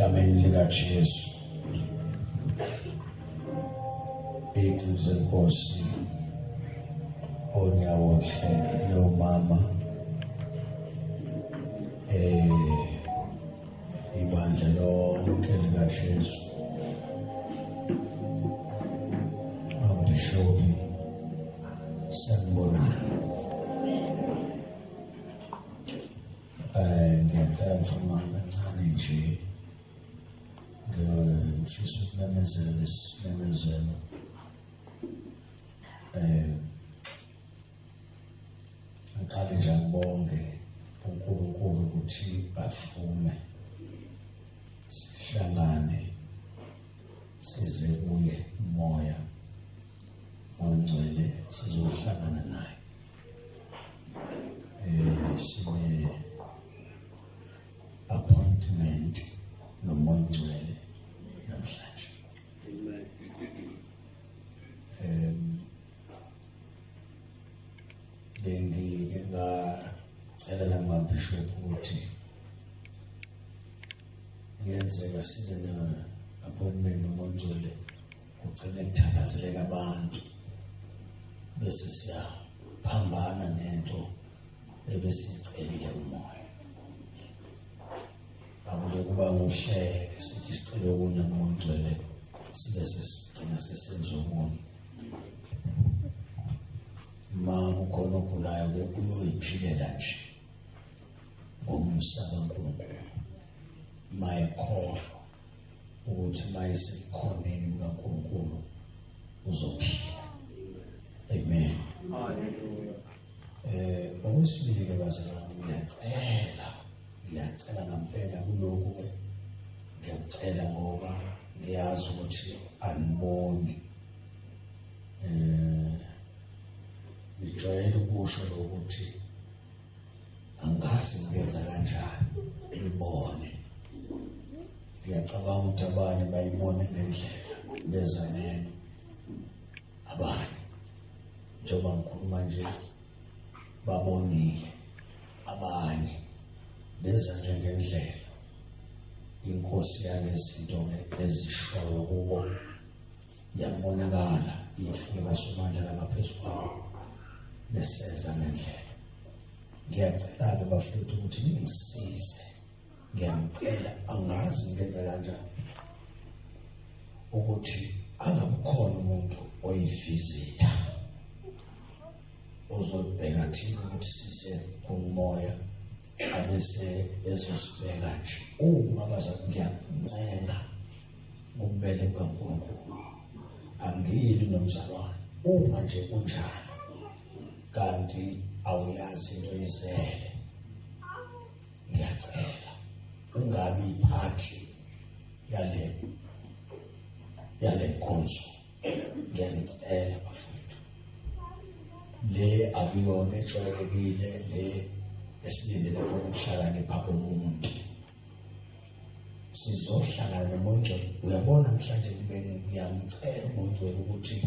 Egameni likaJesu. Izinceku zenkosi onyawohle lomama ibandla lonke likaJesu. Bishop sanibonani. Ngiyacela mfana wami kancane nje ngifisa ukumemezela lesi simemezelo ngiqale nje ngibonge uNkulunkulu ukuthi avume sihlangane size kuye umoya ongcwele sizohlangana naye sine appointment nomoya ongcwele namhlanje. Bengike ngacela namabishop ukuthi kuyenzeka sibe ne-appointment nomoya ongcwele kugcine kuthandazeleka abantu bese siyaphambana nento ebesiyicelile kumoya. Akule kuba kuhleke sithi sicele okunye kumoya ongcwele sibe sesigcina sesenza okunye. Ma kukhona ogulayo-ke uyoyiphilela nje ngomusa kaNkulunkulu ma ekholwa ukuthi uma esebukhoneni bukaNkulunkulu uzophila. Amen. Hallelujah. Okwesibili ke bazalwane, ngiyacela, ngiyacela ngempela kulokhu ke ngiyacela ngoba ngiyazi ukuthi aniboni. Ngijwayele ukusho lokuthi angazi ngiyenza kanjani ngibone. Ngiyacabanga ukuthi abanye bayibone ngendlela beza neno abanye njengoba ngikhuluma nje babonile abanye beza nje ngendlela inkosi yanezinto-ke ezishoyo kubo yabonakala ifuka somandla lapha phezu kwabo beseza ngendlela. Ngiyacela-ke bafethu ukuthi ningisize, ngiyamcela, angazi ngenza kanjani ukuthi angabukhona umuntu oyivisitha ozobheka thina ukuthi sise kumoya abese ezosibheka nje. Uma baza ngiyancenga ngokubele kukaNkulunkulu, angili nomzalwane uma nje kunjalo kanti awuyazi into izele, ngiyacela ungabi iphathi yale nkonzo. Ngiyanicela bafowethu, le akuyona ejwayelekile le esilindele khona ukuhlakanipha komuntu. Sizohlangana nomoya ongcwele. Uyabona namhlanje kube ngiyamcela umoya ongcwele ukuthi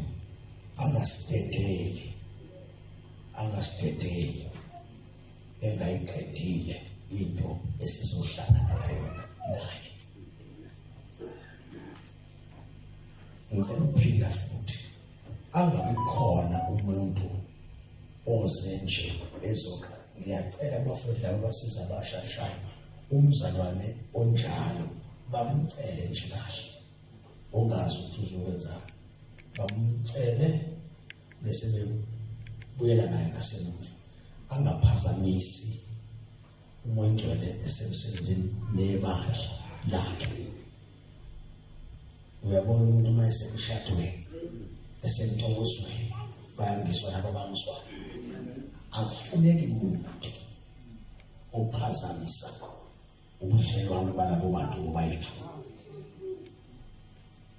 angasidedeli, angasidedeli engayiqedile into esizohlangana yona naye. Ngicela ukuphinda futhi, angabi khona umuntu oze nje ezoqa. Ngiyacela abafowethu laba abasiza abashashayo, umzalwane onjalo bamcele nje kahle, ongazi ukuthi uzokwenzani, bamcele bese bebuyela naye ngasemuva, angaphazamisi umoya ongcwele esemsebenzini nebandla lakhe. Uyabona umuntu uma esemshadweni esentokozweni, bayangizwa laba abangizwayo, akufuneki muntu ophazamisa ubudlelwano balabo bantu bobayithu.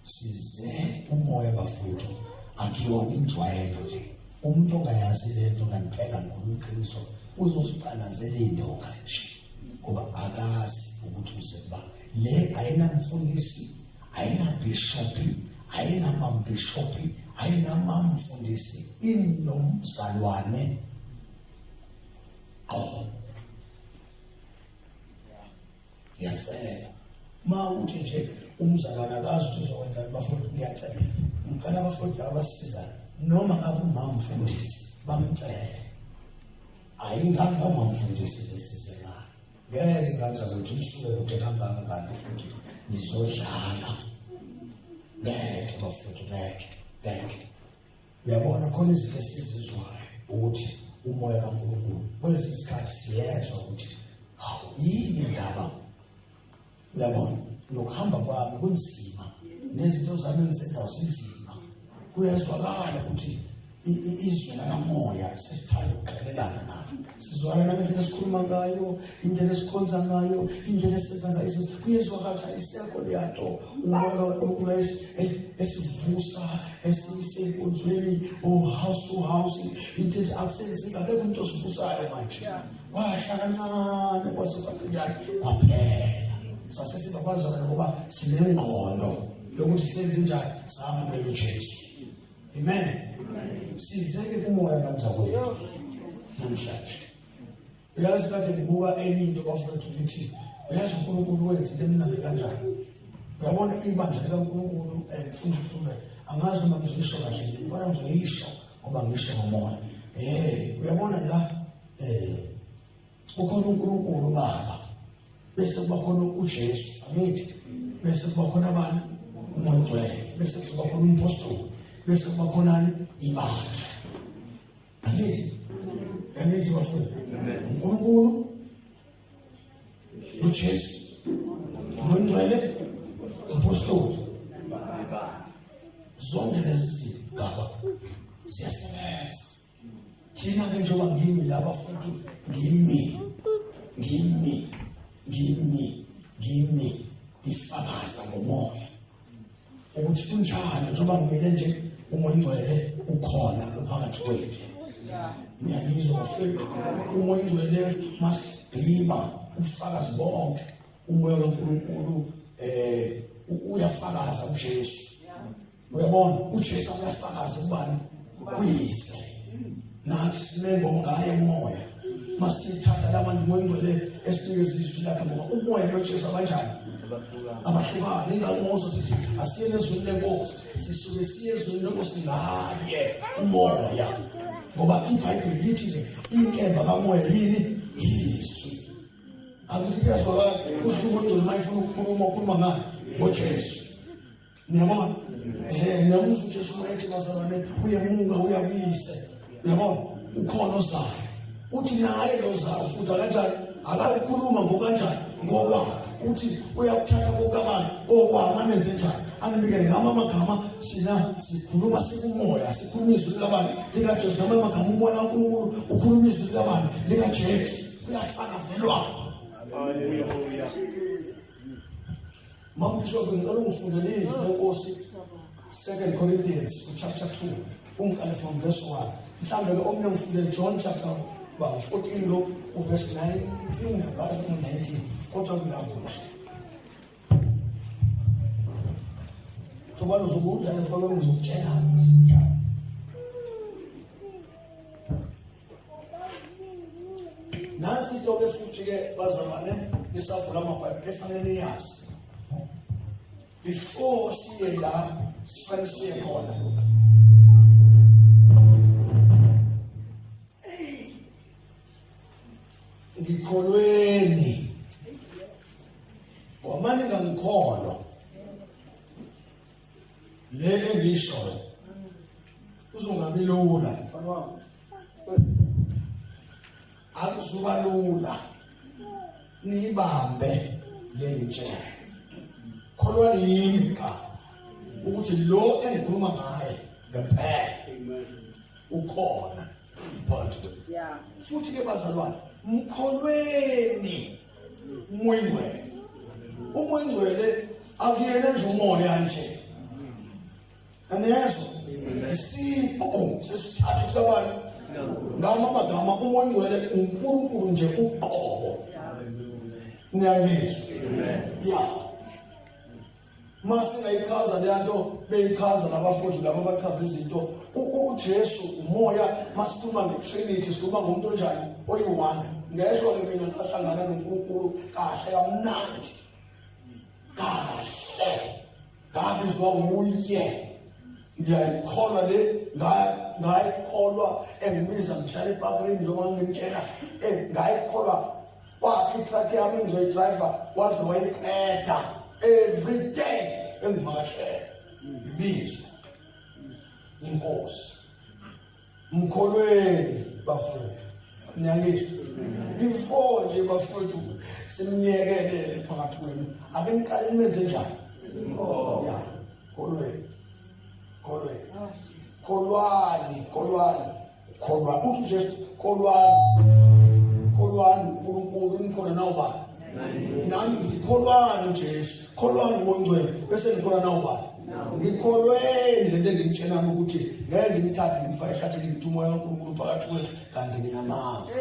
Size umoya bafowethu, akuyona injwayelo le. Umuntu ongayazi le nto ngempela, ngikhuluma iqiniso, uzoziqalazela iy'ndonga nje ngoba akazi ukuthi uze kuba le. Ayinamfundisi, ayinabhishophi, ayinamambishophi, ayinamamfundisi, inomzalwane qho. Ngiyacela Ma uthi nje umzalwane akazi ukuthi uzokwenzani bafowethu, ngiyacela, ngicela abafowethu laba basizane, noma ngabe umama mfundisi bamcele. Hayi, ingane kamama mfundisi lesize ngayo, ngeke ingane zakwethu isuke kude kangaka kanti futhi nizodlala. Ngeke bafowethu, ngeke, ngeke. Uyabona, khona izinto esizizwayo ukuthi umoya kaNkulunkulu kwezinye isikhathi siyezwa ukuthi hawu, yini indaba? Uyabona, nokuhamba kwami kunzima, nezinto zami engizenzayo zinzima. Kuyezwakala ukuthi izwe lakamoya sesithanda ukuqhelelana nalo, sizwakala nangendlela esikhuluma ngayo, indlela esikhonza ngayo, indlela esenza ngayo. Kuyezwakala ukuthi ayisekho leya nto umoya kaNkulunkulu esivusa esiyise enkonzweni o-house to house, into enje akusenzeki, akekho umuntu osivusayo manje. Kwahla kancane, kwase kwacinjani, kwaphela. Sase sibakwazana ngoba sinengqondo yokuthi senze njani, samukela uJesu. Amen. Sizeke kumoya kamzakwethu namhlanje. Uyazi, kade ngibuka enye into bafowethu, ukuthi uyazi uNkulunkulu wenza into emnandi kanjani. Uyabona, ibandla likaNkulunkulu, ngifuna ukuthi angazi noma ngizoyisho kahle yini, kodwa ngizoyisho ngoba ngisho ngomoya. Uyabona la, ukhona uNkulunkulu Baba, bese kuba khona uJesu, angithi? Bese kuba khona abani? UMoya oNgcwele. Bese kuba khona umpostoli, bese kuba khonani? Ibandla, angithi? Angithi bafowethu, uNkulunkulu, uJesu, uMoya, umpostoli, zonke lezi zigaba ziyasebenza. Thina-ke njengoba ngimi la bafowethu, ngimi ngimi ngimi ngimi ngifakaza ngomoya ukuthi kunjalo. Njengoba ngimile nje, uMoya oNgcwele ukhona phakathi kwethu. Ngiyangizwa bafowethu? UMoya oNgcwele masigqiba ubufakazi bonke, umoya kaNkulunkulu uyafakaza uJesu. Uyabona, uJesu uyafakaza kubani? Kuyise. Nathi sime ngaye umoya, masithatha lamanje uMoya oNgcwele esinikeza izwi lakhe, ngoba umoya noJesu abanjani? Abahlukani. Ingakho sithi asiyeni ezwini lenkosi, sisuke siye ezwini lenkosi ngaye umoya, ngoba iBhayibheli lithi nje inkemba kamoya yini? Izwi. Akuthi kuyazwakala kusho ukuthi umuntu uma efuna ukukhuluma, ukhuluma ngani? NgoJesu. Niyabona, niyamuzwa uJesu uma ethi, bazalwane, uyemuka uyakuyise. Uyabona, ukhona ozayo, uthi naye lo zayo futhi akanjani, akayikhuluma ngokanjani ngokwakhe, uthi uyakuthatha kokabani okwami, anenze njani, animikele ngama amagama. Sina sikhuluma sikumoya, sikhuluma izwi likabani? LikaJesu. Ngama amagama umoya kaNkulunkulu ukhuluma izwi likabani? LikaJesu. Kuyafakazelwa. Hallelujah. Mama Bishop, ngicela ungifundele izwi lenkosi, 2 Corinthians chapter 2, ungiqale from verse 1. Mhlambe ke omnye ngifundele John chapter 14 lo uverse 19, ngaqala ku 19, kodwa kulapho nje. Thobani uzokudla nefake, ngizokutshela. Nansi into ke futhi ke bazalwane, nisavula amabhayibheli, efanele niyazi before siye la sifanele siye khona. Ngikholweni, wamane ngangikholwa le engiyishoyo, kuzongabi lula mfana wami, akuzuba lula. Niyibambe le ngitshela, kholwani yimi kuqala ukuthi lo engikhuluma ngaye ngempela ukhona phakathi kwethu. Futhi ke bazalwane, mkholweni uMoya oNgcwele. UMoya oNgcwele akuyena nje umoya nje, aniyezwa? Isiqu sesithathu sikabani? Ngama amagama, uMoya oNgcwele uNkulunkulu nje uqobo. Niyangizwa? Ya, masingayichaza leya nto beyichaza labafowethu laba abachaza izinto. UJesu umoya. Masikhuluma nge-Trinity, sikhuluma ngomuntu onjani? Oyi-one. Ngesho-ke mina ngahlangana noNkulunkulu kahle kamnandi. Ngabizwa wuye. Ngiyayikholwa le ngayikholwa engibiza ngihlala epakirini njengoba ngimtshela ngayikholwa kwakhe itruck yami engizoyidrayiva waze wayiqeda every day engivakashela ngibizwa inkosi mkholweni bafowethu niyangizwa before nje bafowethu simniyekelele phakathi kwenu ake niqale nimenze njani ya kholweni kholweni kholwani kholwani kholwa uthi uJesu kholwani kholwani uNkulunkulu nikhona nawubani nami ngithi kholwani uJesu kholwani uMoya oNgcwele bese ngikholwa nawubani ngikholweni lento engimtshelana ukuthi ngeke ngimthathe ngimfake ehlathini ngithi umoya kaNkulunkulu phakathi kwethu kanti nginamanga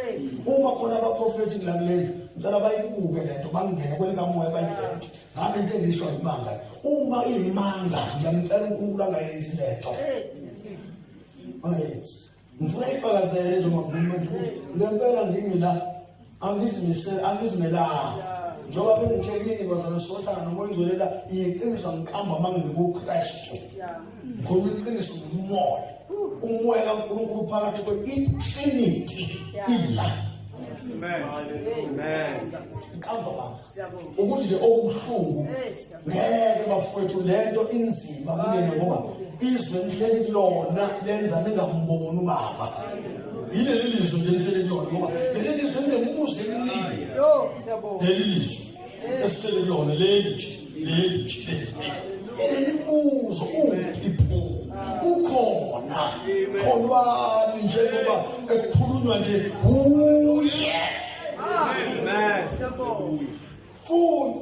uma khona abaprofethi kula kuleli ngicela bayibuke lento bangene kwelikamoya bayibheke ukuthi ngabe into engisho imanga uma iyimanga ngiyamcela uNkulunkulu angayenzi lento angayenzi ngifuna ifakazele njengoba ngikhuluma nje ukuthi ngempela ngimi la angizimisele angizimelanga njengoba bengithe kini bazalwane sohlanga noma oyingcwelela iqiniso angiqamba uma ngikuKristu ngikhuluma iqiniso ngomoya umoya kaNkulunkulu phakathi kwe-Trinity ila Amen. Amen. Qamba baba. Ukuthi nje okubuhlungu ngeke bafowethu lento inzima kunene ngoba izwe lihleli kulona lenza ningamboni ubaba yileli lizwe nje lihleli kulona ngoba leli lizwe linemibuzo eminingi leli lizwe esihleli kulona leli nje leli nje leli inemibuzo uphi pho ukhona kholwani njengoba ekukhulunywa nje uye Amen. Funda.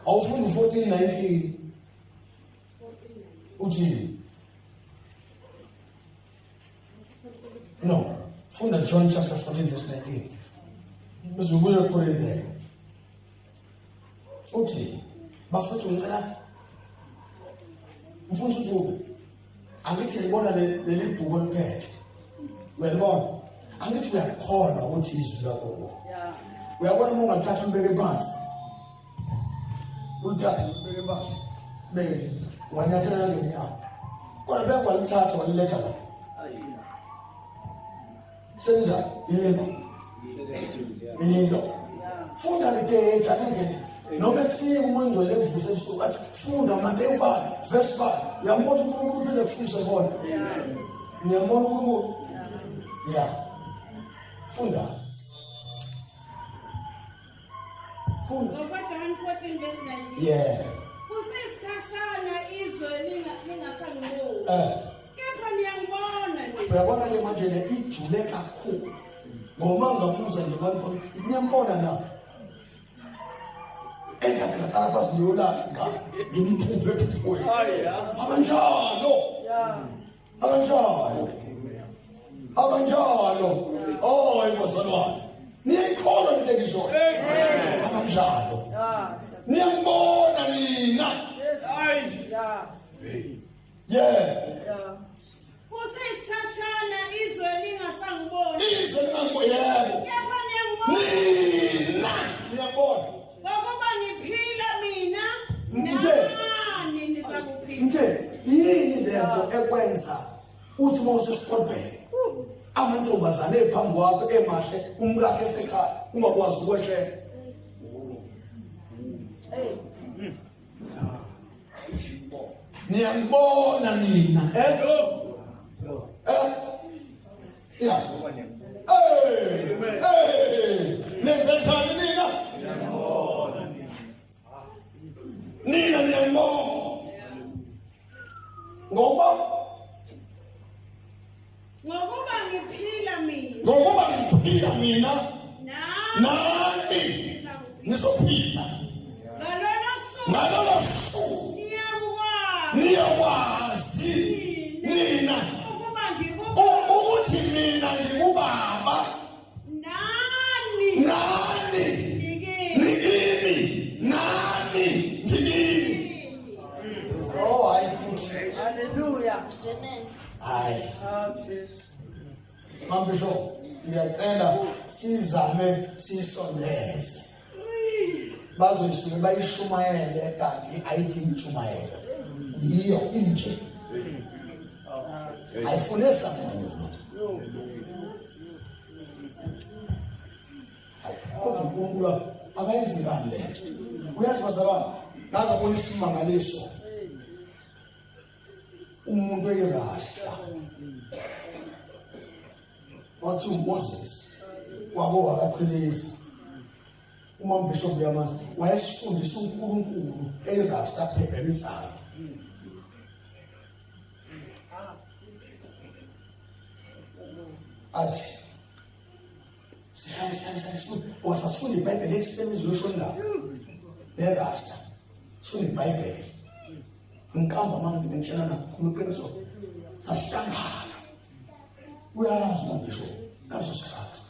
Awufunda 14:19. Uthi No, funda John chapter 14 verse 19. Bese ubuye Korinthe. Uthi bafethu ngicela mfundisi uDube angithi ngibona leli bhuku oliphethe uyalibona angithi uyakholwa ukuthi izwi likaNkulunkulu uyabona uma ungalithatha ulibeke phansi ulithathe ulibeke phansi beke wanyathela ngenyawo kodwa beke walithatha waliletha la senjani yebo yilo funda legeja lingene noma efika umoya ongcwele ekuvuse ebusuku athi funda Mateyu bani verse bani uyambona uNkulunkulu uphinde kufundise khona niyambona uNkulunkulu ya funda Funda. NgokwaJohn 14 verse 19. Yeah. Kusesikhashana izwe lingasangiboni. Eh. Kepha niyangibona nina. Uyabona ke manje le ijule kakhulu. Ngoba ngabuza nje abantu niyambona na? Engathi ngaqala phansi ngiyolala qha ngimphuphe ephuphweni. Akanjalo. Yeah. Akanjalo. Akanjalo. Oh, bazalwane. Niyayikholwa into engishoyo. Akanjalo. Niyangibona nina. Yeah. Kusesikhashana izwe lingasangiboni. Izwe lingangiboni. Yebo. Kepha niyangibona. Nina niyangibona. Ngokuba ngiphila mina Ngithe. nani nisakuphila. Ngithe yini lento ekwenza uthi uma usesikolweni amantombazane ephambi kwakho emahle umkakhe esekhaya ungakwazi ukweshela niyangibona nina eh eh ya eh eh nenze njani nina nina niyangibona ngoba Ngokuba ngiphila mina. Ngokuba ngiphila mina. Nani nizophila. Ngalolo suku. Ngalolo suku. Niyakwazi. Nina. Ukuthi mina ngikubaba. Nani. Nani. Nikimi. Nani ngikimi. Oh hayi futhi. Hallelujah. Amen. Hayi. Ah Jesu. Mambisho ngiyacela sizame sisondeze. Bazoyisuke bayishumayele kanti ayidingi intshumayelo. Yiyo inje. Ayifune sambulo. Kodwa uNkulunkulu akayenzi ngani le? Uyazi bazalwane, ngakabona isimangaliso. Umuntu eyirasta. Wathi uMoses wabo wakachilisa. Uma Bishop uyamazi, wayesifundisa uNkulunkulu eyirasta phebhela insalo. Athi sishaye sishaye sishaye sifunde ngoba sasifunda ibhayibheli ekuseni izwe lishona lapho nerasta sifunda ibhayibheli angiqamba manje ngitshela nakhulu iqiniso sasihlangana uyazi ngisho ngaleso sikhathi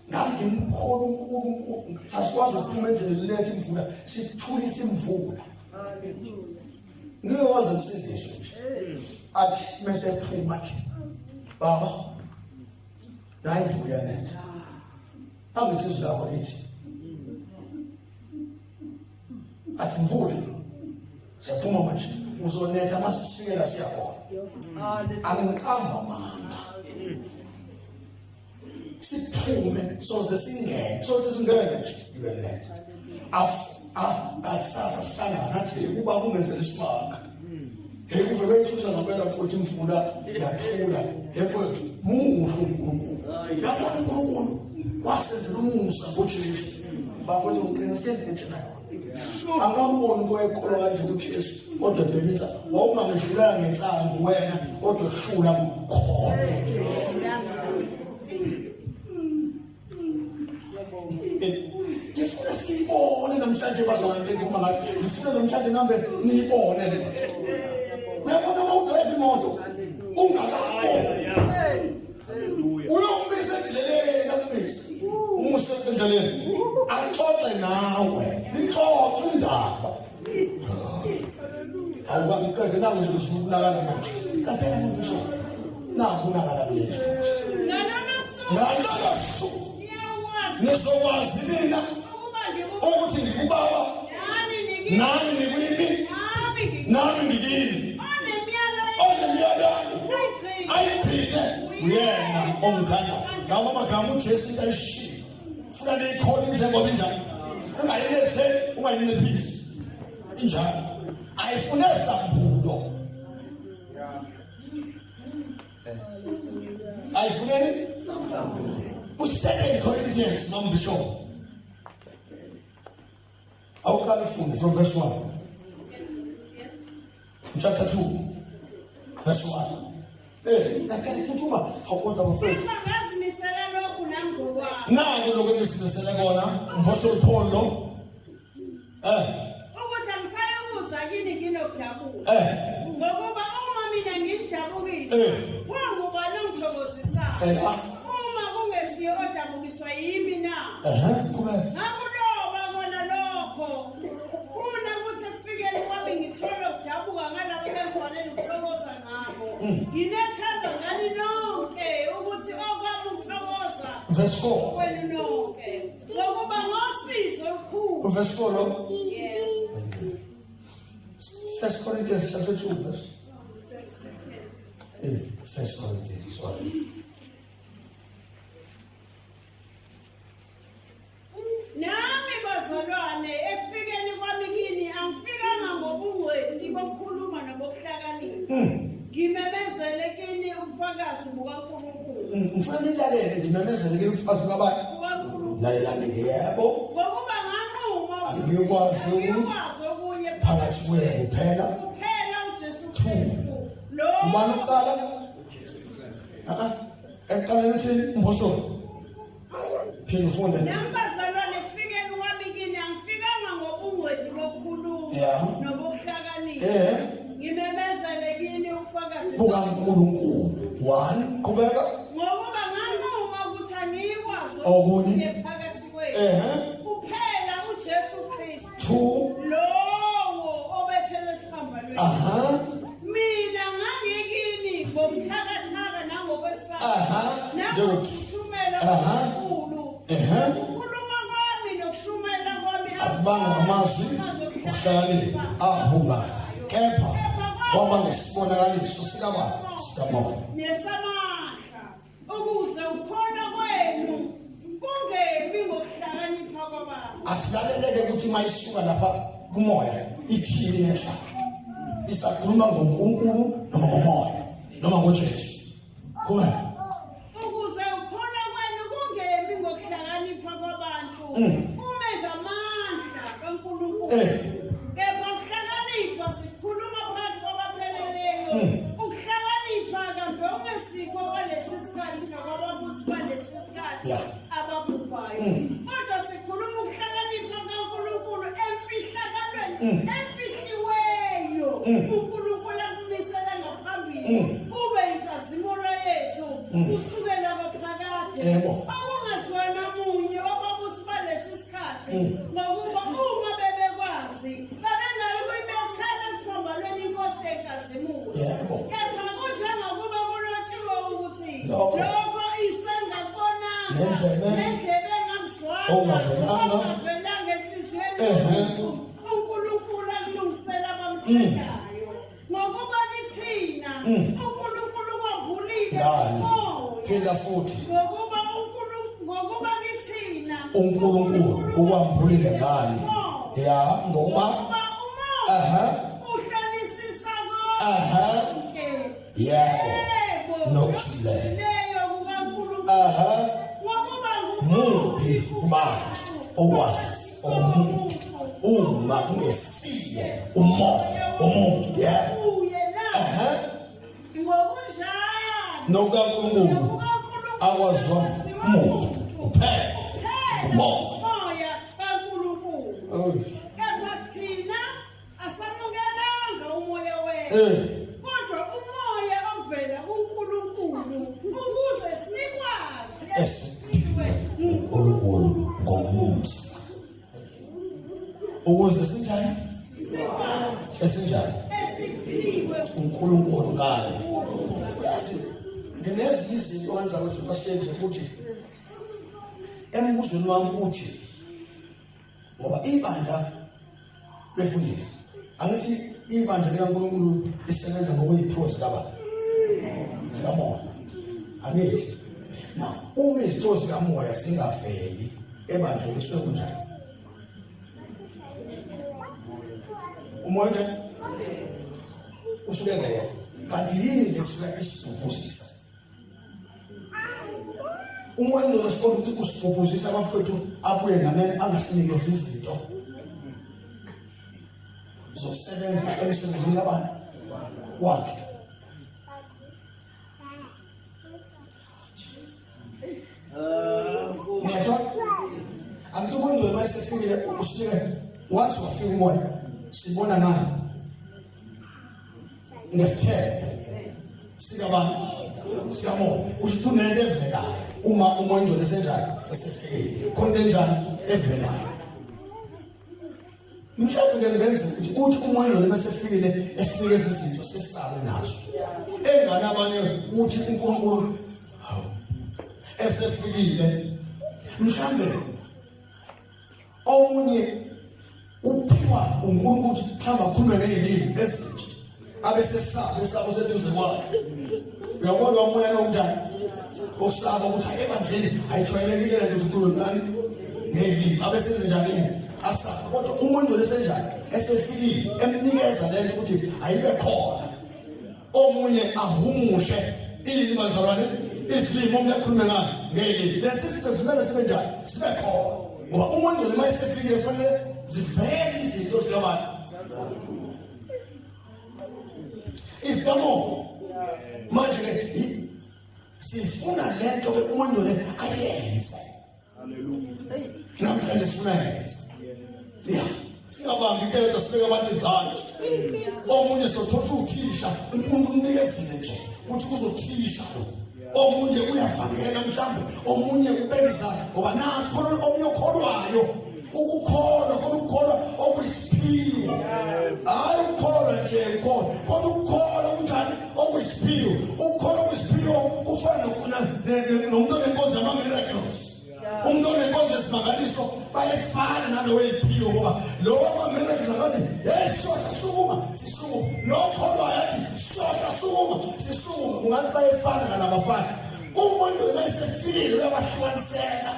ngangimkhona uNkulunkulu asikwazi ukuphuma endleleni lethu imvula sithulisa imvula ngiyoze ngisindiswe nje athi mese ephuma athi baba Nayi imvula yanetha. Angithi izwi lakho lithi. Athi mvula. Siyaphuma manje. Uzonetha mase sifike la siyakhona. Angiqamba manga. Siphume soze singene, soze singene nje ibe netha. Af ah akusasa sihlangana nathi kuba kungenzela isimanga. Hey kuve beyithutha ngempela mfowethu imvula yathula. Hey mfowethu muhle uNkulunkulu. Yabona uNkulunkulu wasenzela umusa ngoJesu. Bafowethu ngiqinisile ngitshela yona. Angamboni umuntu oyekholwa kanje kuJesu kodwa bhebisa wawungangedlulana ngensangu wena kodwa hlula kukholwa. Ngifuna siyibone namhlanje bazalwane engikhuluma ngathi ngifuna namhlanje nambe niyibone le nto. Uyabona uma udrive imoto ungakaboni. Uyombisa endleleni akumbise. Umuse endleleni. Axoxe nawe. Nixoxe indaba. Awukangiqede naku nje ufuna ukunakana manje. Qedela ngisho. Naku unakana kuleli. Ngalolo suku nizokwazi nina ukuthi ngikubaba nani nikwimi nami ngikini onemiyalo ayigcine uyena ongithandayo. Lawo magama uJesu ayishilo. Funa niyikhona njengoba injalo. Ungayilezeli, ungayinciphisi. Injalo. Ayifune sambulo. Ayifuneni? Ku-Second Corinthians nombishop. Awuqala ufunde from verse 1. Chapter 2 verse 1. Eh, ngakade kuthuma awukodwa bafethu. Ngazimisela lokhu nami ngokwami. Naku lokho engizimisele kona, uMphostoli Paul lo. Eh. Ukuthi angisayukuza kini nginokudabuka. Eh. Ngokuba uma mina ngijabukile, Eh. wangubani ongithokozisayo? Eh, ah. Uma kungesiye odabukiswa yimi na? Ehhe, qhubeka. Ngakuloba kona lokho. Funa ukuthi ekufikeni kwami ngithole ukudabuka ngalabo bengifanele ukuthokoza ngabo. Nginethemba ngani nonke ukuthi okwami ukuthokoza Verse 4. kwenu nonke. Ngokuba ngosizi olukhulu. Verse 4 lo. Yebo. First Corinthians chapter 2 verse. First Corinthians, sorry. Nami bazalwane ekufikeni kwami kini angifikanga ngobungcweti bokukhuluma nobokuhlakanipha. Ngimemezele kini ubufakazi bukaNkulunkulu. Ngifuna nilalele ngimemezele kini ubufakazi bukabani? BukaNkulunkulu. Lalelani ke yebo. Ngokuba nganquma Angiyokwazi angiyokwazi okunye phakathi kwenu kuphela. kuphela uJesu Two. Kristu. Lo Ubani uqala? Ah ah. Ekuqaleni uthini umpostoli? Phinde ufunde. Nami bazalwane ekufikeni kwami kini angifikanga ngobungcweti bokukhuluma Yeah. nobokuhlakanipha. Eh. Ngimemezele kini ubufakazi bukaNkulunkulu. One, qhubeka. Ngokuba nganquma ukuthi angiyikwazi Okunye. okunye phakathi kwenu. Ehhe. Kuphela uJesu Kristu. Two. Lowo obethelwe esiphambanweni. Aha. Mina ngangikini ngobuthakathaka nangokwesaba. Aha. Nangokuthumela Aha. okukhulu. Ehhe. Ukukhuluma kwami nokushumayela kwami Akube Akubanga ngamazwi okuhlakanipha ahungayo, kepha kwaba ngesibonakaliso sikabani? Sikamoya. Nesamandla, ukuze ukukholwa kwenu kungemi ngokuhlakanipha kwabantu. Asilaleleke ukuthi uma isuka lapha kumoya ithini yehla. Isakhuluma ngoNkulunkulu noma ngomoya noma ngoJesu. Qhubeka. Ukuze ukukholwa kwenu kungemi ngokuhlakanipha kwabantu, kume ngamandla kaNkulunkulu. Kepha ukuhlakanipha sikukhuluma phakathi kwabapheleleyo. Ukuhlakanipha kambe okungesikho kwalesi sikhathi nakwababusi balesi sikhathi ababhubhayo. Kodwa sikhuluma ukuhlakanipha kaNkulunkulu emfihlakalweni efihliweyo uNkulunkulu akumisela ngaphambili kube inkazimulo yethu kusukela kwaphakade. Okungaziwa namunye wababusi balesi sikhathi, ngokuba uma bebekwazi babengayi kuyibethela esiphambanweni iNkosi yenkazimulo. Kepha kunjengokuba kulotshiwe ukuthi Lokho lokho isandla kubonanga Nendlebe nendlebe engakuzwanga okungavelanga okungavelanga enhliziyweni yomuntu, uNkulunkulu akulungisela abamthandayo. Ngokuba kithina uNkulunkulu kwambulile Ngani? uMoya. Phinda futhi. Ngokuba uNkulunkulu, ngokuba kithina uNkulunkulu ukwambulile ngani? Ya, ngokuba Ngokuba uMoya uhlolisisa konke. Yebo. Yebo, Nokujulileyo. nokujulileyo kukaNkulunkulu. Ngokuba Muphi kubantu owazi omuntu uma kungesiye umoya womuntu? Yebo. Uye na. Ngokunjalo NokukaNkulunkulu akwaziwa muntu kuphela umoya. Umoya kaNkulunkulu. Kepha thina asamukelanga umoya wethu, kodwa umoya ovela kuNkulunkulu, ukuze sikwazi Esiphiwe uNkulunkulu ngomusa. Ukuze sinjani? Esinjani? Esiphiwe uNkulunkulu ngalo. Yazi nginezinye izinto wenza ukuthi basilenze ukuthi embuzweni wami uthi ngoba ibandla befundisi angithi ibandla likaNkulunkulu lisebenza ngokweziphiwo zikababa zikamoya, angithi? Now uma iziphiwo zikamoya zingaveli ebandleni kusuke kunjani? Umoya njani usuke ngeyena? Kanti yini lesuke isibhubhuzisa umoya ongcwele? Siqonda ukuthi usibhubhuzisa abafowethu abuye nganene angasinikezi izinto zokusebenza emsebenzini yabantu wakhe. Ngiyathola angithi umoya ongcwele uma esefikile usinike, wathi wafika umoya sibona ngani? Ngesithelo sikabani? Sikamoya. Usho ukuthi unento evelayo uma umoya ongcwele esenjani, esefikile, khona into enjani evelayo. Mhlawumbe ke ngenza ukuthi uthi umoya ongcwele uma esefikile esinikeza izinto sesabe nazo engane abanye, uthi uNkulunkulu hawu esefikile mhlawumbe omunye uphiwa uNkulunkulu ukuthi mhlawumbe akhulume ngey'limi ezintsha, abe sesaba esaba oseduze kwakhe. Uyabona umoya lo unjani osaba ukuthi hayi ebandleni ayijwayelekile le nto ukuthi ukhulume ngani ngey'limi, abe sezenjani? Asaba. Kodwa umuntu lesenjani esefikile emnikeza le nto ukuthi ayibe khona, omunye ahumushe ilimi, bazalwane, izilimi, omunye akhulume ngani ngey'limi. Lesi zinto zimele sibe njani? Sibe khona, ngoba umuntu uma esefikile kufanele zivele izinto zikabantu izikamoya. Manje-ke sifuna lento ke umuntu le ayenze namhlanje, sifuna yenze ya singabambi into eyodwa, sibeke abantu izandla. Omunye sothola uthisha, uNkulunkulu umnikezile nje ukuthi kuzothisha lo, omunye uyavangela mhlawumbe, omunye ubeka izandla, ngoba nazi khona omunye okholwayo, ukukholwa khona, ukukholwa okuyisiphiwo, hhayi ukukholwa nje ukukholwa, khona ukukholwa kunjani okuyisiphiwo. Ukukholwa okuyisiphiwo kufana nomuntu onenkonzo yama-miracles, umuntu onenkonzo yesimangaliso. wamangaliso bayefana nalo weyiphiwo ngoba lo wama-miracles akathi hey sosha sukuma sisukuma lo kholwayo athi sosha sukuma sisukuma ungathi bayefana kalabafana umuntu uma esefikile uyabahlukanisela.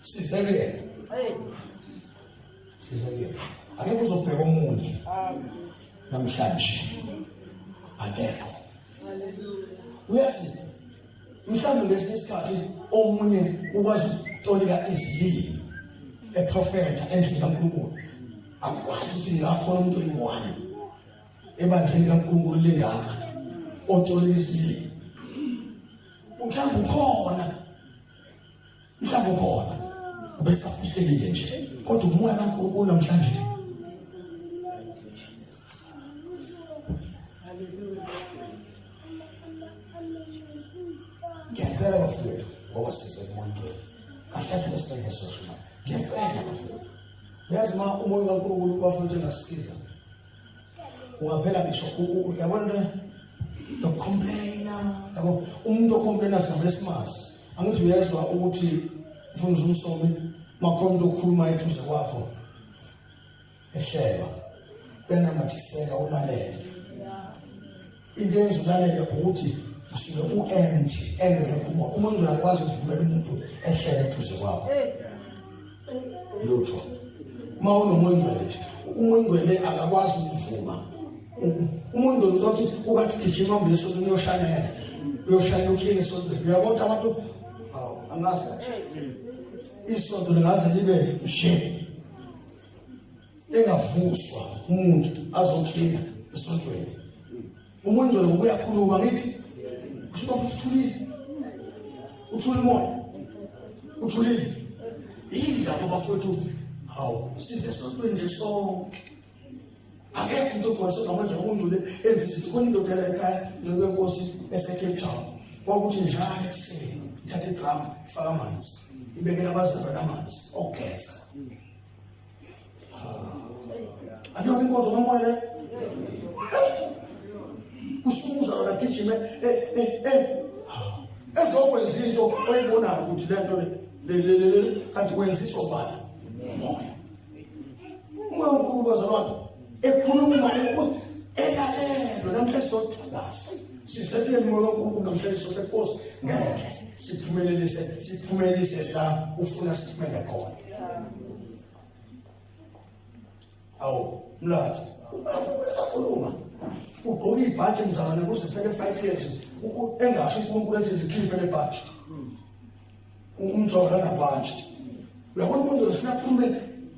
Sizekele. Sizekele. Akekho uzobheka omunye namhlanje. Akekho. Uyazi mhlawumbe ngesinye isikhathi omunye ukwazi ukutolika izilimi eprofetha endlini kaNkulunkulu. Akwazi ukuthi ngakhona umuntu oyi-one ebandleni kaNkulunkulu lengaka otolika izilimi. Mhlawumbe ukhona mhlawumbe ukhona ubesafihlekile nje kodwa umoya kaNkulunkulu namhlanje ngiyacela bafowethu ngoba sisemontweni kahle kahle besingeke soshuma ngiyacela bafowethu uyazi uma umoya kaNkulunkulu bafowethu engasisiza ungaphela ngisho yabona le nokucomplaina yabo umuntu ocomplaina singavele simazi angithi uyezwa ukuthi mfundisi umsomi makhona umuntu okhuluma eduze kwakho ehlelwa uyanamathiseka ulalele into eyenza ulalele ukuthi usuke u-empty engekho umoya umuntu uyakwazi ukuvumela umuntu ehlele eduze kwakho lutho uma unomoya ongcwele nje umoya ongcwele akakwazi ukuvuma umuntu ongcwele uthi ukathi gijima hambe esontweni uyoshanela uyoshayela uclean esontweni uyabona abantu awu angazi kahle isonto lingaze libe nje engavuswa umuntu azoklina esontweni umuntu lo ngoba uyakhuluma ngithi usuka futhi uthulile uthule umoya uthulile yini lapho bafowethu hawu size esontweni nje sonke akekho umuntu ogcwalisa ngamandla ungcwele enza izinto khona indoda la ekhaya nceku yenkosi esecape Town kwakuthi njalo ekuseni ithathe idrama ifake amanzi ibekele abazalwane amanzi okugeza Akuyona inkonzo kamoya le. Kusukuza wena gijime eh eh eh ezokwenza into oyibonayo ukuthi le nto le le le le kanti wenziswa ubani? Umoya. Umoya omkhulu bazalwane ekhuluma elalelwe namhlanje sothandaza sisekile moya kaNkulunkulu namhlanje sothi Nkosi ngeke siphumelelise siphumelelise la ufuna siphumele khona awu mlathi ubaba usakhuluma ugqoka ibhantshi mzalwane kuze kuphele 5 years engasho uNkulunkulu ethi likhiphe le bhantshi umjoka nabhantshi uyabona umuntu ufuna aphume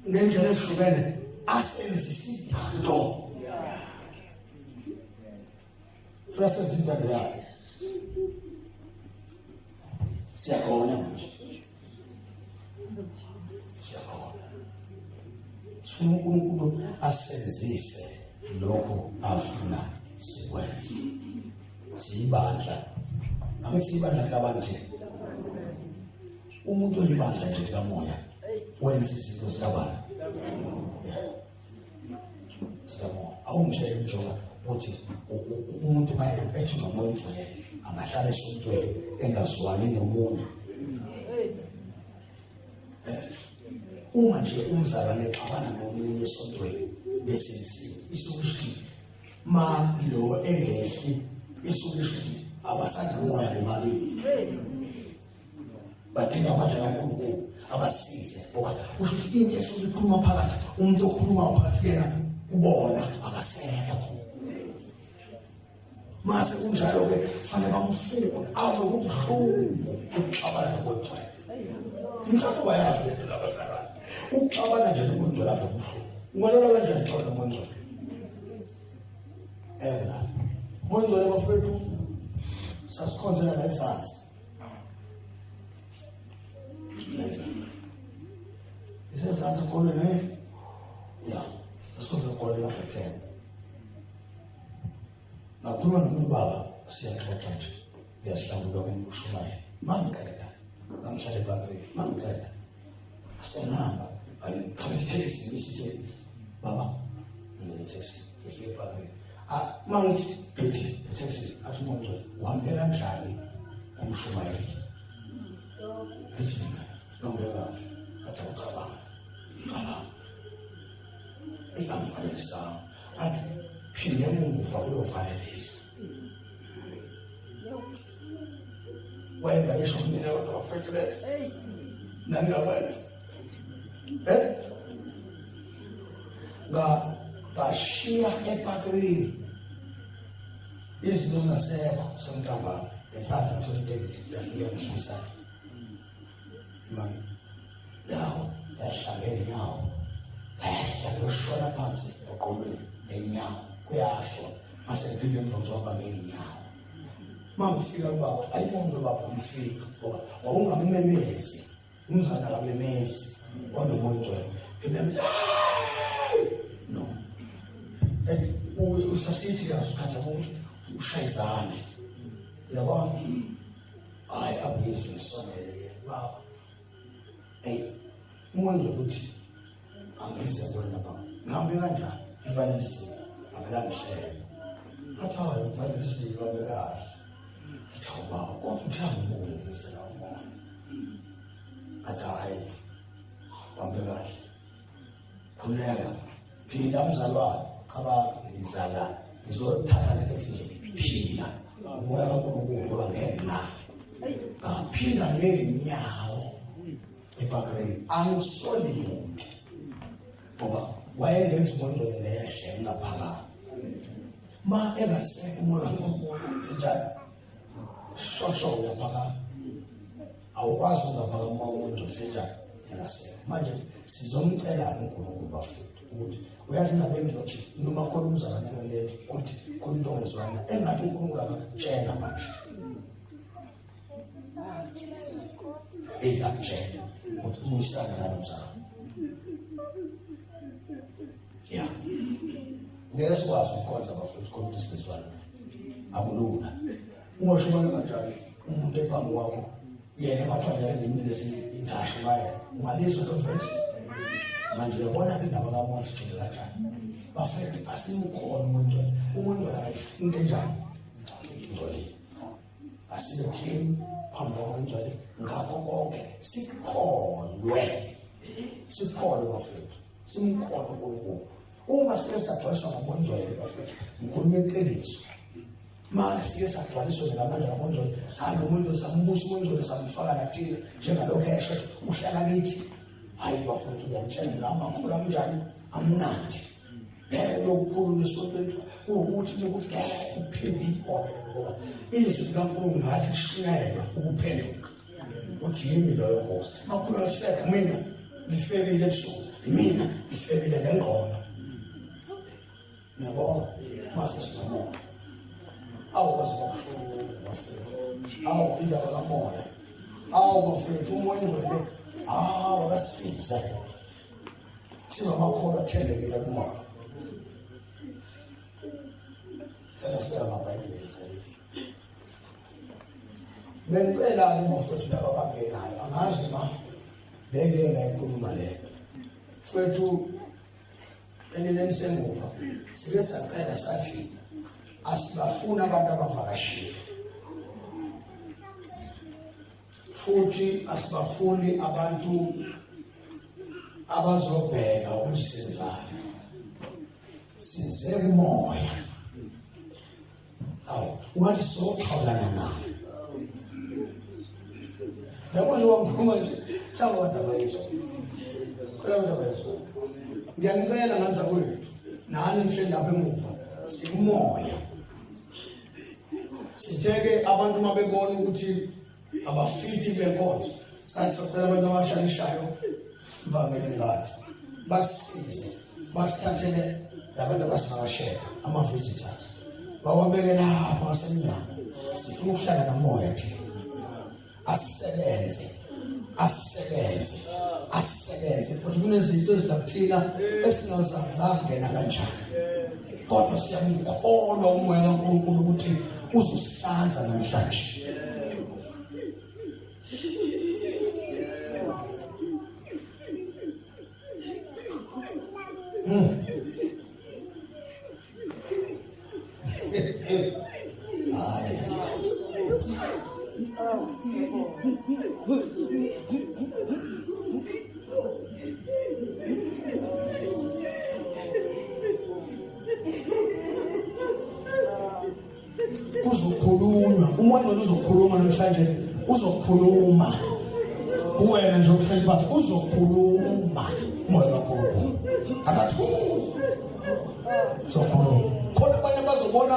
ngendlela ezihlukene asenzise intando funa senze intando yakhe siyakhona manje siyakhona sifuna uNkulunkulu asenzise lokho afuna sikwenze siyibandla angithi siyibandla likabantu nje umuntu oyibandla nje likamoya wenza izinto zikabani sikamoya awungitshele njengoba ukuthi umuntu maye ethi nomoya ongcwele angahlala esontweni engazwani nomunye eh, uma nje umzalwane exabana nomunye esontweni bese isuke isho ma lo engehli isuke isho abasanamoya bobabili badinga amandla kaNkulunkulu abasize ngoba kusho ukuthi into esuke ikhuluma phakathi umuntu okhuluma phakathi kuyena ubona akasekho mase kunjalo-ke kufanele bamfune ave kubuhlungu ukuxabana nokongcwele mhlawumbe bayazi lento labazalwane ukuxabana nje nokongcwele ave kubuhlungu ungalala kanjani uxabana nokongcwele ewe la ngongcwele bafowethu sasikhonzela la ezansi Isezansi ekolweni eh? Ya, sasikhonzela ekolweni lapha ten. Ngakhuluma nomunye ubaba siyaxoxa nje. Ngiyazihlambulula kumshumayela. Mangiqeda. Ngangihlala ebhakrini. Mangiqeda. Sengihamba. Ayi, qhamuka ithekisi, ngimisa ithekisi. Baba, ngene ithekisi. Ngifike ebhakrini. Uma ngithi bhedi ethekisini athi umuntu uhambe kanjani umshumayeli ngithi mina lonke kahle athi ucabanga cabanga eyi angifanelisanga athi phinde emuva uyovalelisa wayengayisho mina abantu abafethu leyo nami ngakwenza eh Bashiya epakirini izinto zingasekho sentambama ngenhlanhla ngithola itekisi yafika ngihlisa imali lawo yahla ngeenyawo yahla ngiyoshona phansi eqolweni ngenyawo kuyahlwa mase ngiphinde emva ngizohamba ngeenyawo uma ngifika kubaba ayibonge baba umfika ngoba wawungamemezi Umzana kamemezi onomoya ongcwele. Ememeza no. And usasithi kazi ukhatha ukuthi ushaya izandla. Uyabona? Hayi angizwe ngisondele ke baba. Hey, umoya ukuthi angize kuwena baba. Ngihambe kanjani? Ngivalelisiwe. Avela ngihlele. Athi hayi ngivalelisiwe hambe kahle. Ngithi hawu baba kodwa uthe angibuye ngize la umoya. Athi hhayi hambe kahle. Khululeka. Phila mzalwane. Cabanga ngidlala. Ngizothatha lento ethi nje phila. Umoya kaNkulunkulu ngoba ngeke ngilale. Ngaphinda ngeenyawo eBakreni. Angisoli muntu. Ngoba wayengenza umoya ngehle ngingaphakami. Ma engasekho umoya kaNkulunkulu wenzenjani? Shosho uyaphakama. Awukwazi ukungaphakama uma umuntu kusenjani engasekho. Manje sizomcela uNkulunkulu bafethu ukuthi uyazi ngabe ngiyothi noma khona umzalwane leli othi khona into ongezwana engathi uNkulunkulu akakutshela manje. Hey akutshela ukuthi ubuyisane nalo mzalwane. Ya. Ngeke sikwazi ukukhonza bafethu khona ukuthi singezwana. Akulula. Ungashumayela kanjani umuntu ephambi kwakho yena kwathiwa ngeke ngimnikeze ngashumayela. Ungalizwa lo verse? Manje uyabona ke indaba kaMose ijule kanjani? Bafethu asimkhona umuntu. Umuntu akayifuni into enjani? Ngcwele. Asibe clean phambi kwakho ngakho konke sikholwe. Sikholwe bafethu. Simkholwe uNkulunkulu. Uma sike sagcwaliswa ngomoya ongcwele bafethu, ngikhuluma iqiniso. Ma sike sagcwaliswa nje ngamandla kamoya ongcwele, salo umoya ongcwele sambusa umoya ongcwele samfaka nathina njengalokhu esho uhlala kithi. Hayi bafethu ngiyamtshela mina amakhulu akunjani amnandi. Ngeke lokukhuluma esontweni kuwukuthi ukuthi ngeke uphinde ikhona ngoba izwi likaNkulunkulu ngathi lishunyayelwa ukuphenduka. Uthi yimi loyo Nkosi. Makhulu asifebe mina ngifebile ebusuku. Mina ngifebile ngengqondo. Niyabona? Mase sinomoya. Awu kwaze kwabuhlungu bafethu. Awu indaba kamoya. Awu bafethu umoya ongcwele. Awu akasiza. Singamakholwa athembekile kumoya. Cela sibeka amabhayibheli cela. Bengicela-ke bafowethu laba abangenayo angazi noma bengeke ngayikhuluma leyo mfowethu eneneni senguva sike sacela sathi asibafuni abantu abavakashile futhi asibafuni abantu abazobheka ukuthi senzani size kumoya Hawu, ungathi soxhawulana naye. Yabo nje wangikhuluma nje, mhlawumbe abantu abayizwa. Khona abantu abayizwa. Ngiyanicela ngani zakwethu, nani nihleli lapha emuva, sikumoya. Sithe-ke abantu uma bebona ukuthi abafithi kule nkonzo sathi sacela abantu abashalishayo mvangeli ngadi basisize basithathele labantu abasivakashela ama-visitors bawabeke lapho ngasemnyango sifuna ukuhlala namoya thina asisebenze asisebenze asisebenze futhi kunezinto ezingakuthina esingazazange nakanjani kodwa siyamkholwa umoya kaNkulunkulu ukuthi uzosihlanza namhlanje Mm. Kuzokhulunywa umuntu uzokhuluma namhlanje uzokhuluma kuwena nje uhleli phansi uzokhuluma umoya kaNkulunkulu akathuli uzokhuluma khona abanye bazobona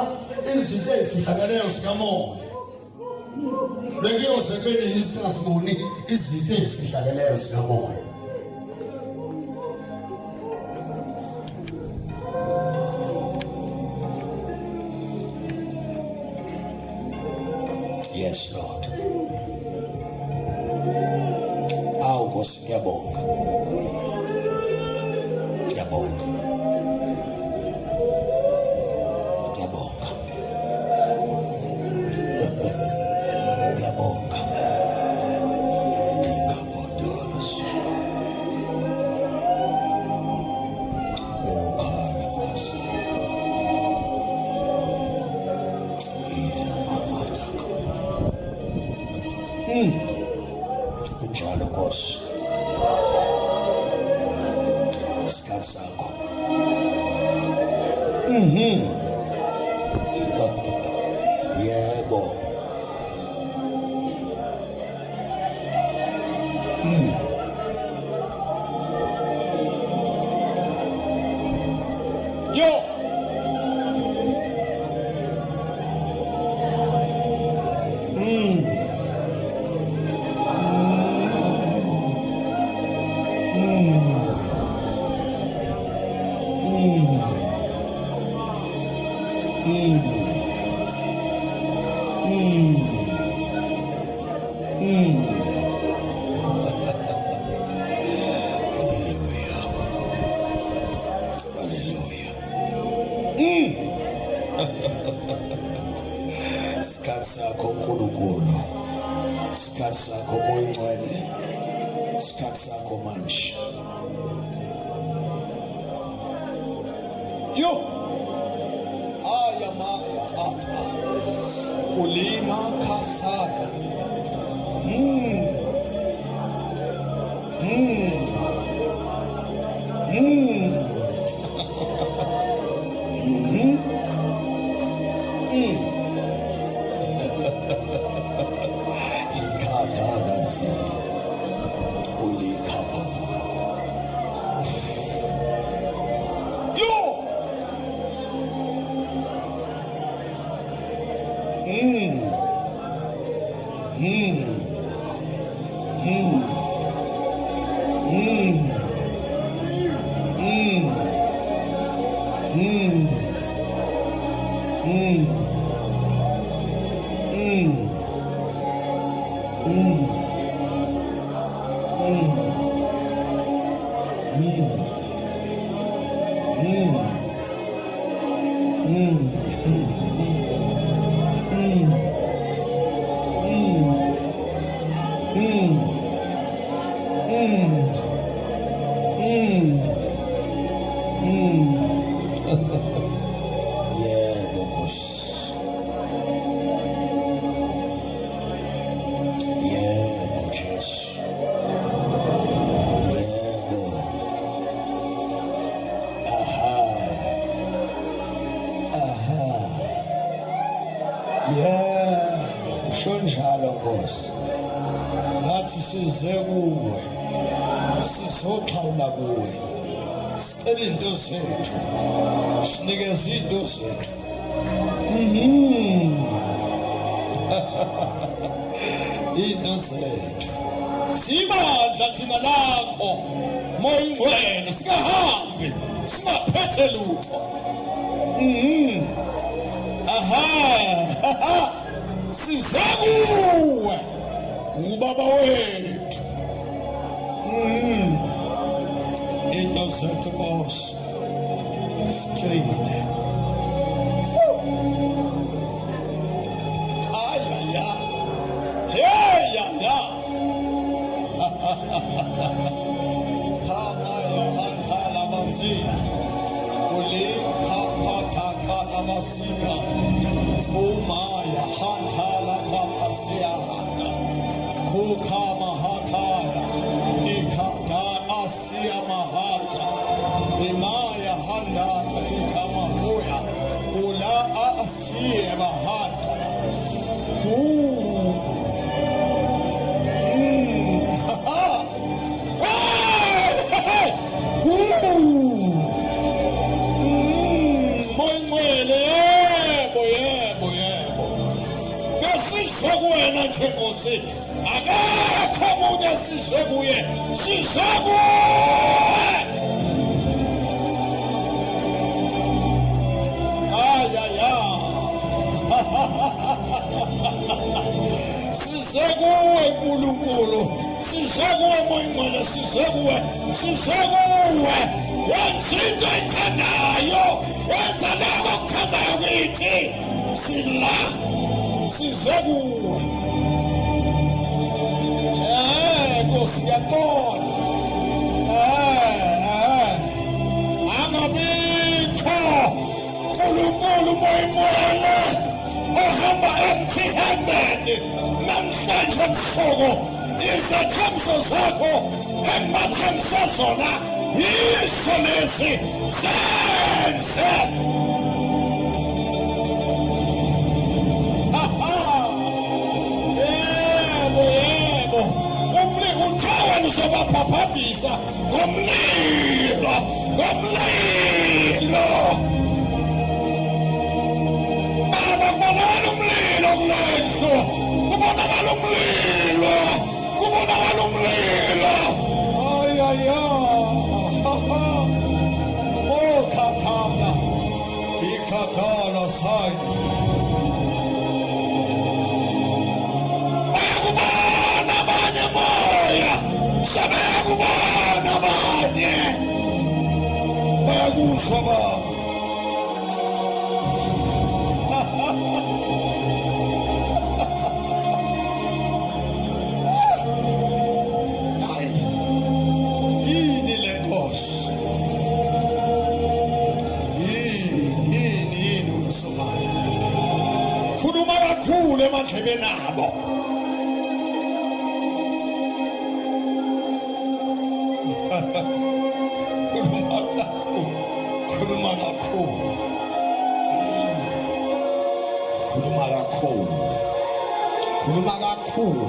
izinto ezifihlakeleyo zikamoya bekuyoze kube nini singaziboni izinto ezifihlakeleyo zikamoya. Yes Lord. Awu Nkosi ngiyabonga. Ngiyabonga. Ngiyabonga. Ngiyabonga. Kunjalo Nkosi. Isikhathi sakho. Yebo. Yo. Hallelujah. Hallelujah. Isikhathi sakho uNkulunkulu. Isikhathi sakho Moya Ngcwele. Isikhathi sakho manje. Yo. Aya maya hata. Ulima kasaya. Ikadanazi. Ulikabana. Yo. Yebo Nkosi. Yebo Jesu. Yebo. Aha. Aha. Yeah, usho njalo Nkosi. Ngathi size kuwe. Sizoxhawula kuwe. Sicela into zethu. Sinikeze into zethu. Into zethu. Sibandla thina lakho. Moya ingcwele singahambi singaphethe lutho. Aha. Size kuwe. Ubaba wethu. Into zethu Nkosi. Sikleyine. Ay ay ay. Hey ya ya. Kama ya hanta la masika. Uli kapa kaka la masika. Uma ya hanta la kapasia. Huka mahataya. Ikata asia mahata. Imaya handa ikamahoya. Ula asia mahata. Moyingcwele yebo yebo yebo besizwe kuwena nje Nkosi akekho omunye esizwe kuye sizwe kuwe ayaya size kuwe Nkulunkulu size kuwe Moyingcwele size kuwe size kuwe wenza into oyithandayo wenza lokho okuthandayo kithi sila size kuwe eh Nkosi ngiyakubona eh eh angabikho Nkulunkulu moyimoyele ohamba empty handed namhlanje ebusuku izethembiso zakho engibathembise zona yiso lesi senze yebo yebo umlilo uthe wena uzobabhabhadisa ngomlilo ngomlilo baba kubonakala umlilo kulendlu kubonakala umlilo kubonakala umlilo ayaya okhathala ikhathala sayi bayakubona abanye moya sebeyakubona abanye bayakuzwa baba yini le nkosi yini yini yini usomayo khuluma kakhulu emandlebeni abo khuluma kakhulu khuluma kakhulu khuluma kakhulu khuluma kakhulu